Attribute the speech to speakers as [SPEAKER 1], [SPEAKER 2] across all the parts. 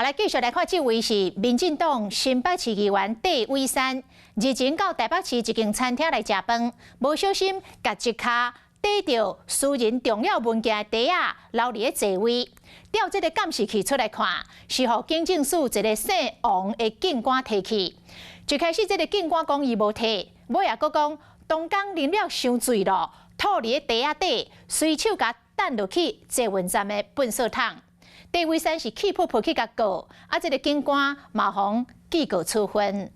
[SPEAKER 1] 好，來繼續來看，這位是民進黨新北市議員戴偉山，日前到台北市一間餐廳來食飯，無小心共一跤綴著私人重要文件的袋仔留佇咧座位。調這个監視器出來看，是予警政署一个姓王的警官提去。一開始這个警官講伊無提，尾仔閣講當工啉了傷醉囉，吐佇咧袋仔底，隨手共擲落去捷運站的糞埽桶。戴偉山是氣噗噗去共告，啊，這个警官嘛予記過處分。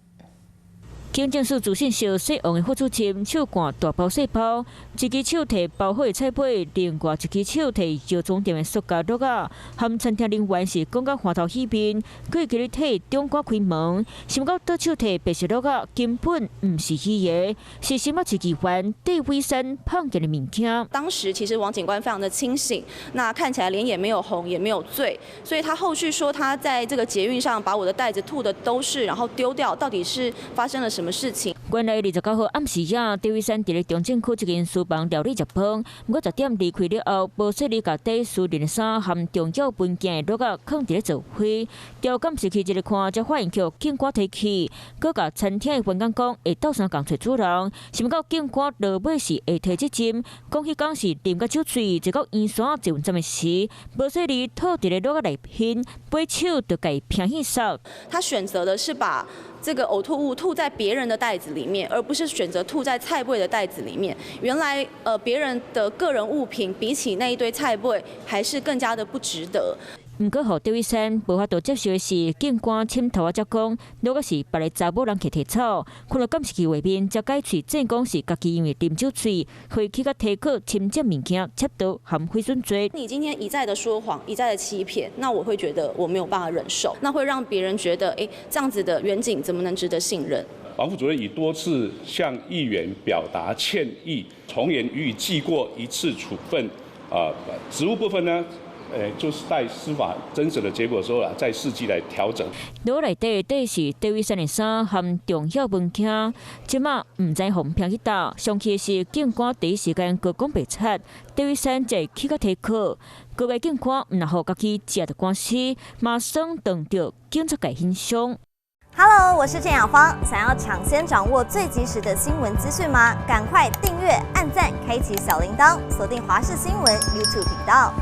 [SPEAKER 2] 警政署資訊室姓王的副主任手攑大包細包，一支手提包好的菜脯，另外一支手提藥妝店的塑膠袋仔，和餐廳人員是講甲歡頭喜面，閣會記咧替長官開門，想毋到倒手提白色袋仔根本毋是伊的，是新北市議員戴偉山碰見的物件。
[SPEAKER 3] 當時其實王警官非常的清醒，那看起來臉也沒有紅，也沒有醉，所以他後續說他在這個捷運上把我的袋子吐的都是，然後丟掉，到底是發生了什麼事情？
[SPEAKER 2] 原來29號暗時仔，戴偉山佇咧中正區一間私房料理食飯，毋過10點離開了後，無細膩共綴私人的衫和重要文件的袋仔囥佇咧座位，調監視器一个看，才發現予警官提去，閣共餐廳的員工講會鬥相共揣主人，想毋到警官落尾是會提責任，講彼工是啉甲酒醉，坐到圓山捷運站的時，無細膩吐佇咧袋仔內面，尾手就共伊拚去掃。
[SPEAKER 3] 他選擇的是把這個嘔吐物吐在別人的袋子裡面，而不是選擇吐在菜脯的袋子裡面。原來，別人的個人物品比起那一堆菜脯，還是更加的不值得。
[SPEAKER 2] 毋過，予戴偉山無法度接受的是，警官審頭仔才講，那個是別个查某人去提走，看著監視器畫面，才改喙證講是家己因為啉酒醉，會去共提去侵佔物件、竊盜和毀損罪。
[SPEAKER 3] 你今天一再的說謊，一再的欺騙，那我會覺得我沒有辦法忍受，那會讓別人覺得，哎，這樣子的員警怎麼能值得信任？
[SPEAKER 4] 王副主任已多次向議員表達歉意，從嚴予以記過一次處分。啊，職務部分呢？就是待司法偵審的結果之後啊，再伺機來調整。
[SPEAKER 2] 袋內底底是戴偉山的衫和重要文件，這馬毋知予拚去佗。上氣的是警官第一時間閣講白賊，戴偉山才會去共提告。各位警官毋若予家己食著官司，馬上當著警察界形象。
[SPEAKER 5] Hello，我是鄭雅芳。想要搶先掌握最及時的新聞資訊嗎？趕快訂閱、按讚、開啟小鈴鐺，鎖定華視新聞 YouTube 頻道。